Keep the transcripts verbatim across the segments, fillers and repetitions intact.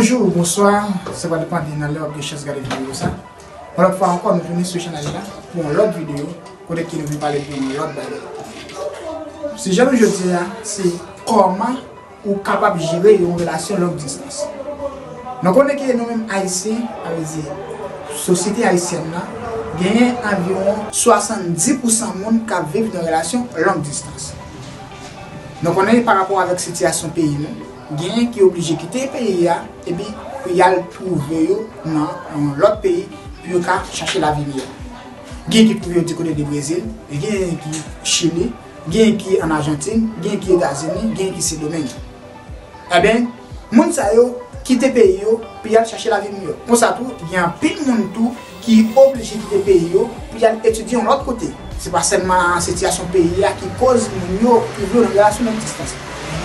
Bonjou, bonswa, sa va depann de nan lè w ap gen chans gade videyo sa. Yon lòt fwa ankò, nou tounen sou chanèl la pou yon lòt videyo, kote ke nou vin pale de yon lòt bagay. Sijè nou jodi a, se kòman ou kapab jere yon relasyon long distans. Nou konnen ke nou menm Ayisyen, sa vle di sosyete ayisyèn nan, genyen anviwon swasanndis pousan moun k ap viv nan relasyon long distans. Nou konnen pa rapò avèk sitiyasyon peyi nou, genyen ki oblije kite peyi a, epi pou y al twouve yo nan yon lòt peyi pou yo ka chache lavi miyò. Genyen ki twouve yo di kote de Brezil, genyen ki Chili, genyen ki ann Ajantin, genyen ki Etazini, genyen ki Sendomeng. Ebyen, moun sa yo kite peyi yo pou y al chache lavi miyò. Konsa tou, gen anpil moun tou ki oblije kite peyi yo pou y al etidye yon lòt kote. Se pa sèlman sitiyasyon peyi a ki koz moun yo twouve yo nan relasyon long distans.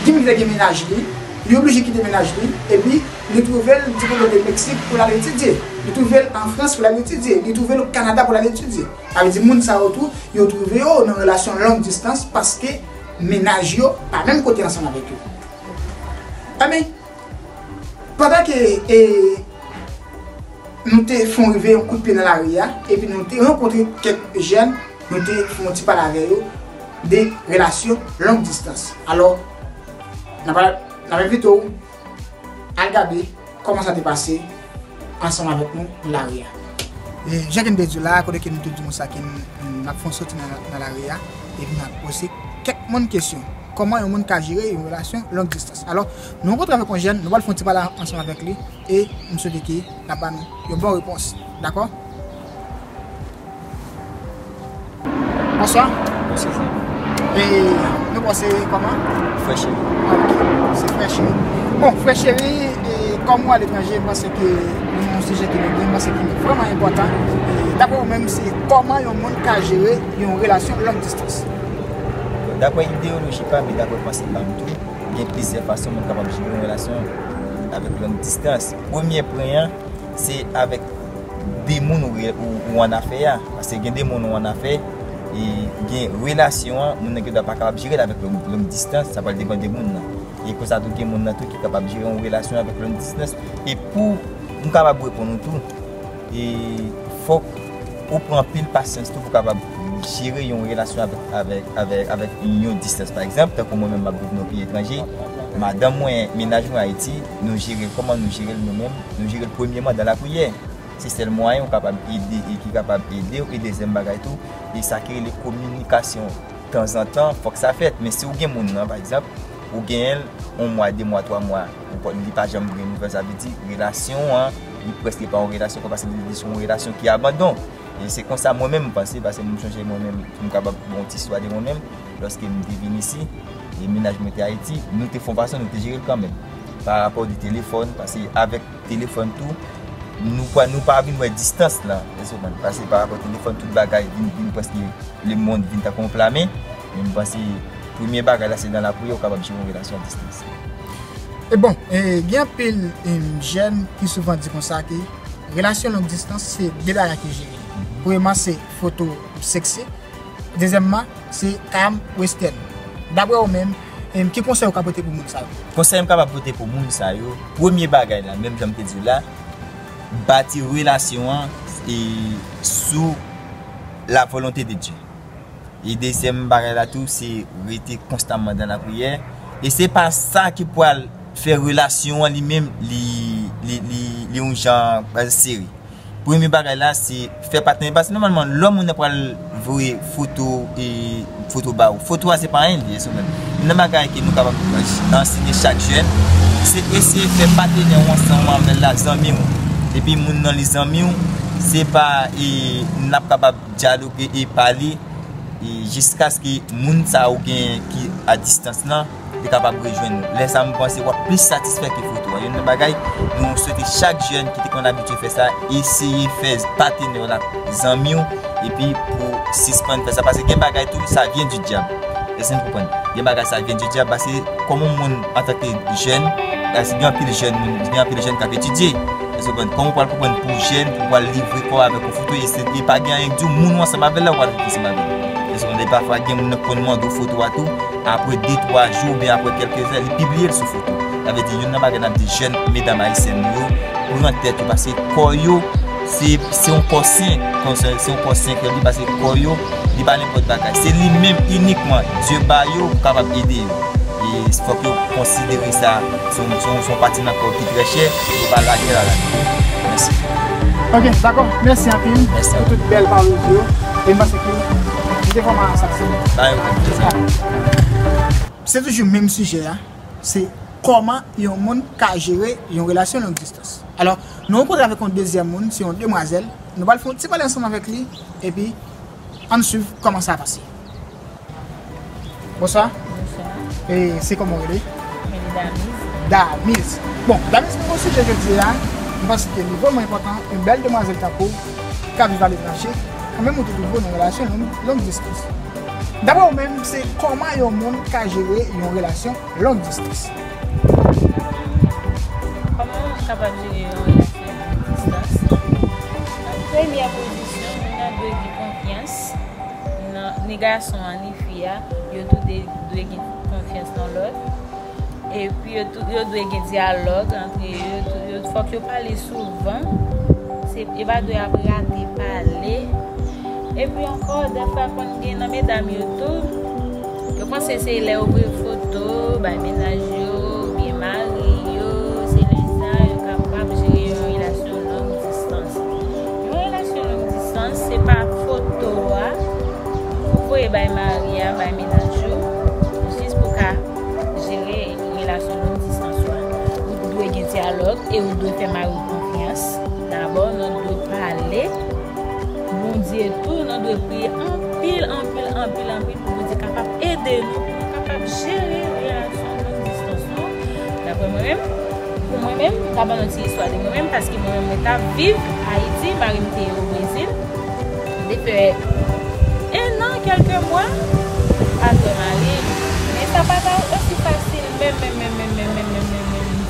Gen moun ki te gen mennaj li, li oblije kite mennaj li, epi li twouve l di kote de Meksik pou l al etidye. Li twouve l an Frans pou l al etidye. Li twouve l Kanada pou l al etidye. Sa vle di moun sa yo tou, yo twouve yo nan relasyon long distans paske mennaj yo pa menm kote ansanm avèk yo. Ebyen, pandan ke, e, nou te fè yon rive yon kout pye nan lari a, epi nou te rankontre kèk jèn, nou te fè yon ti pale avè yo de relasyon long distans. Alò, n ap, n ap envite w al gade kòman sa te pase ansanm avèk nou nan lari a. E, jan ke n te di w la, kote ke nou te di konsa ke n, n ap fè yon soti nan, nan lari a, epi n ap poze kèk moun kesyon. Kòman yon moun ka jere yon relasyon long distans? Alò, nou rankontre avèk yon jèn, nou pral fè yon ti pale ansanm avèk li, e m swete ke l ap ban nou yon bon repons. Dakò? Bonswa. Bonswa, frè. E nou pase kòman? Frè Cheri. Ah, ok. Se Frè Cheri. Bon, Frè Cheri, e kòm ou aletranje, m panse ke yon sijè ke nou gen, m panse ki vrèman enpòtan. E daprè ou menm, se kòman yon moun ka jere yon relasyon long distans? Daprè ideyoloji pa m e daprè panse pa m tou, gen plizyè fason moun kapab jere yon relasyon avèk long distans. Premye pwen an, se avèk de moun ou, ou, ou annafè a. Paske gen de moun ou annafè, e gen relasyon an, moun nan gendwa pa kapab jere l avèk long, long distans, sa pral depann de moun nan. E konsa tou gen moun nan tou ki kapab jere yon relasyon avèk long distans. E pou m kapab reponn ou tou, e fòk ou pran anpil pasyans tou pou kapab jere yon relasyon avèk, avèk, avèk, avèk yon distans. Pa egzanp, tankou mwen menm m ap viv nan yon peyi etranje, madanm mwen, mennaj mwen Ayiti, nou jere l kòman nou jere l nou menm, nou jere l premyèman dan lapriyè. Se sèl mwayen ou kapab ede e ki kapab ede w. E dezyèm bagay tou, e sa ki rele kominikasyon tanzantan, fòk sa fèt. Men si w gen moun nan, pa egzanp, ou genyen l yon mwa, de mwa, twa mwa, ou pa, li pa janm gen nouvèl, sa vle di relasyon an, li prèske pa yon relasyon ankò, paske li se yon relasyon ki abandon. E se konsa mwen menm m panse, paske m sonje mwen menm, m kapab ba w yon ti istwa de mwen menm, lòske m te vin isi, e mennaj mwen te Ayiti, nou te fè yon fason, nou te jere l kanmenm. Pa rapò de telefòn, paske avèk telefòn tou, nou pa, nou pa vin wè distans lan, èske w konprann? Paske pa rapò telefòn, tout bagay vin, vin prèske lemonn vin tankou yon pla men, men m panse premye bagay la se nan lapriyè ou kapab jere yon relasyon a distans. E bon, e, gen anpil, em, jèn ki souvan di konsa ke relasyon long distans se de bagay ki jere. Premyèman, se foto seksi. Dezyèmman, se kam westèn. Daprè ou menm, em, ki konsèy ou ka pote pou moun sa yo? Konsèy m kapab pote pou moun sa yo, premye bagay la, menm jan m te di w la, bati relasyon an, e, sou la volonté de Dieu. E dezyèm bagay la tou, se rete konstamman dan lapriyè. E se pa sa ki pral fè relasyon an li menm, li, li, li, li yon jan, pa egzanp, seri. Premye bagay la, se fè patnè, paske nòmalman, lè moun nan pral voye foto, e, foto ba ou, foto a se pa anyen li ye, sou menm. Youn nan bagay ke nou kapab anseye chak jèn, se eseye fè patenè w ansanm avè l la zanmi w. Epi moun nan li zanmi w, se pa, e, n ap kapab dyaloge e pale, e jiskaske moun sa ou genyen ki a distans lan, li kapab rejwenn ou. Lè sa a, m panse w ap plis satisfè ke foto a. Youn nan bagay nou swete chak jèn ki te konn abitye fè sa, eseye fè patenè w la zanmi w, epi pou sispann fè sa. Paske gen bagay tou, ça vient du diable. Èske n konprann? Gen bagay ça vient du diable, paske kòm yon moun antanke jèn, paske gen anpil jèn moun, gen anpil jèn k ap etidye. Èske w konprann? Kòman w pral konprann pou jèn, pou w pral livre kò w avèk yon foto, e se, e pa gen anyen k di w moun ou ansanm avè l la, ou pral ret ansanm avè l. Èske w konprann? E pafwa, gen moun nan k konn mande w foto a tou, apre de, twa jou, oubyen apre kèlke zè, li pibliye l sou foto. Sa vle di, youn nan bagay n ap di jèn medam ayisyèn nou yo, pran tèt yo, paske kò yo, se, se yon kò sen, se, se yon kò sen ke li, paske kò yo, li pa nenpòt bagay. Se li menm inikman Dye ba yo pou kapab ede yo. E fòk yo konsidere sa, se yon, se yon, se yon pati nan kò yo ki trè chè, yo pa lage l a la. Mèsi. Ok, dakò. Mèsi anpil. Mèsi pou tout bèl pawòl ou di yo. E m panse ke nou te vrèman sa, se bon. Ba yo, Se toujou menm sijè a, se kòman yon moun ka jere yon relasyon long distans. Alò, nou rankontre avèk yon dezyèm moun, se yon demwazèl. Nou pral fè yon ti pale ansanm avèk li, epi ann swiv kòman sa pase. Bonswa. Bonswa. E se kòman w rele? Mwen rele Damiz. Damiz. Bon, Damiz, nou gon sijè jodi a, m panse ke li vrèman enpòtan, yon bèl demwazèl tankou w, k ap viv aletranje, kanmenm ou te toujou nan relasyon long, long distans. Daprè w menm, se kòman yon moun ka jere yon relasyon long distans? Kòman yon moun kapab jere yon relasyon long distans? An premyè pozisyon, moun nan dwe gen konfyans nan, ni gason an, ni fi a, yo tou de dwe gen konfyans nan lòt. Epi yo tou, yo dwe gen dyalòg antre yo, yo tou, yo, fòk yo pale souvan. Se, yo pa dwe ap rate pale. Epi ankò, dèfwa konn gen nan medam yo tou, yo panse se lè yo voye foto, bay mennaj yo, oubyen mari yo, se lè sa yo kapab jere yon relasyon long distans. Yon relasyon long distans, se pa foto a, ou voye bay mari a, bay mennaj ou, jis pou ka jere relasyon long distans ou a. Ou dwe gen dyalòg e ou dwe fè mari w konfyans. Dabò, nou dwe pale. Bondye tou, nou dwe priye anpil, anpil, anpil, anpil pou Bondye kapab ede nou, pou nou kapab jere relasyon long distans nou. Daprè mwen menm, pou mwen menm, m ka ba nou ti istwa de mwen menm, paske mwen menm, mwen t ap viv Ayiti, mari m te o Brezil. M te fè en an, kèlke mwa, m pa t wè mari m. Men sa pa t osi fasil menm, menm, menm, menm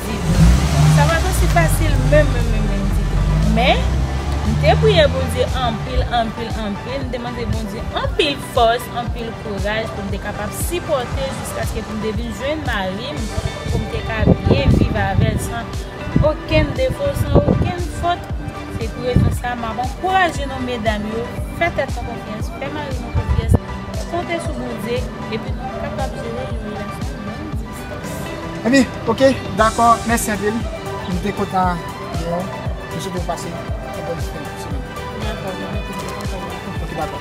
ditou. Sa pa t osi fasil menm, menm, menm, menm ditou. Men, m te priye Bondye anpil, anpil, anpil. M te mande Bondye anpil fòs, anpil kouraj pou m te kapab sipòte jiskaske pou m te vin jwenn mari m, pou m te ka byen viv avè l san okenn defo, san okenn fòt. Se pou rezon sa a, m ap ankouraje nou, medam yo, fè tèt nou konfyans, fè mari nou konfyans, konte sou Bondye, epi nou kapab jere yon relasyon long distans. Ebyen, ok, dakò, mèsi anpil. Nou te kontan gen w, nou swete w pase yon bòn fen semèn. Dakò, mwen tou, dakò. Ok, dakò.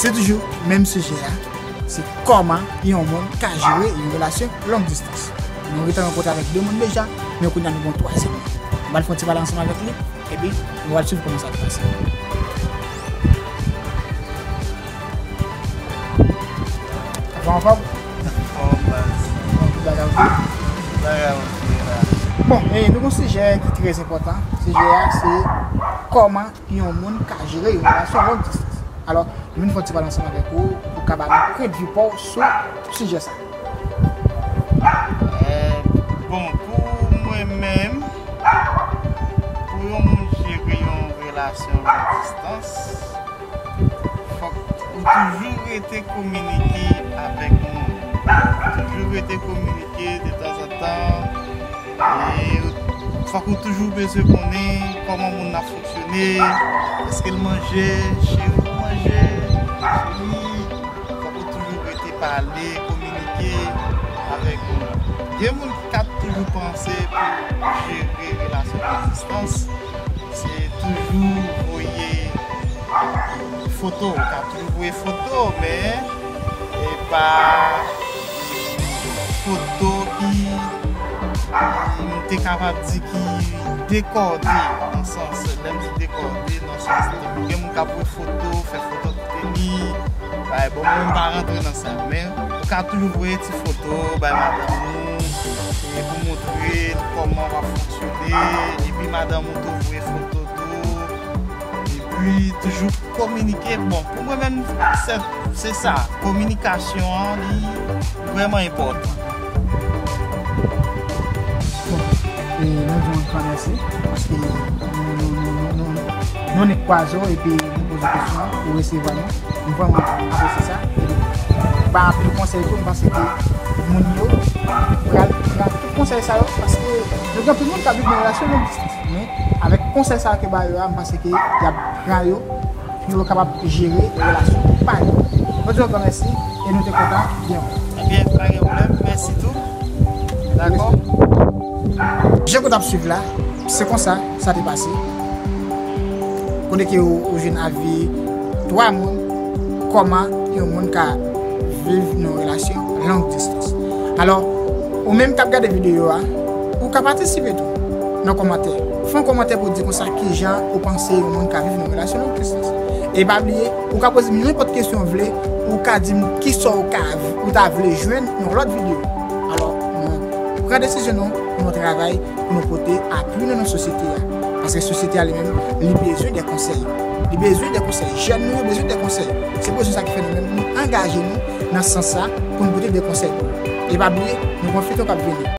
Se toujou menm sijè a. Se kòman yon moun ka jere yon relasyon long distans. Nou gentan rankontre avèk de moun deja, men kounye a nou gen yon twazyèm moun. Nou pral fè yon ti pale ansanm avèk li, epi nou pral swiv kòman sa ap pase. Anfòm, anfòm? Anfòm, baz. Bon, tout bagay oke? Tout bagay oke la. Bon, e nou gen yon sijè ki trè enpòtan. Sijè a, se kòman yon moun ka jere yon relasyon long distans. Alò, nou vin fè yon ti pale ansanm avèk ou, pou ka ba nou pwendvi pa w sou sijè sa. Eh, bon, pou mwen menm, pou yon moun jere yon relasyon long distans, fòk ou toujou rete kominike avèk moun. Toujou rete kominike detanzantan. E fòk ou toujou bezwen konnen kòman moun nan ap fonksyone, èske l manje, cheri ou manje, cheri, fòk ou toujou rete pale, kominike avèk moun. Gen moun ki ka toujou panse pou jere relasyon long distans, se toujou voye foto, ou ka toujou voye foto, men e pa foto ki, m te kapab di ki dekòde, nan sans, lè m di dekòde, nan sans, gen moun k ap voye foto, fè foto ki teni, bay, bon, mwen m pa rantre nan sa, men ou ka toujou voye ti foto bay madanm ou, e pou montre l kòman w ap fonksyone, epi madanm ou tou voye foto tou, epi toujou kominike. Bon, pou mwen menm, se, se sa. Kominikasyon an, li vrèman enpòtan. Bon, e nou di yon gran mèsi, paske nou, nou, nou, nou, nou, nou, nou nik kwaze w epi nou poze w kesyon, ou resevwa nou. Nou vrèman apresye sa. Epi, ba anpil konsèy tou, m panse ke Moun yo pral pran tout konsèy sa yo, paske yo gen anpil moun k ap viv nan relasyon long distans. Men, avèk konsèy sa yo ke ba yo a, m panse ke y ap pran yo pou yo kapab jere relasyon pa yo. Mwen di yon gran mèsi e nou te kontan gen w. Ebyen, pa gen pwoblèm. Mèsi tou. Dakò? Jan w t ap swiv la, se konsa sa te pase. Kote ke ou, ou jwenn avi twa moun, kòman yon moun ka viv nan yon relasyon long distance. Alò, ou menm k ap gade videyo a, ou ka patisipe tou nan kòmantè. Fè yon kòmantè pou di konsa kijan ou panse yon moun ka viv nan relasyon long distance. E pa bliye, ou ka poze m nenpòt kesyon w vle, ou ka di m kisa w ka, ou ta vle jwenn nan lòt videyo. Alò, nou pran desizyon nou pou nou travay, pou nou pote apui nou nan sosyete a. Paske sosyete a li menm, li bezwen de konsèy. Li bezwen de konsèy. Jèn nou yo bezwen de konsèy. Se pou rezon sa ki fè nou menm, nou angaje nou nan sans sa pou nou pote de konsèy pou yo. E pa bliye, nou gen yon fitou k ap vini.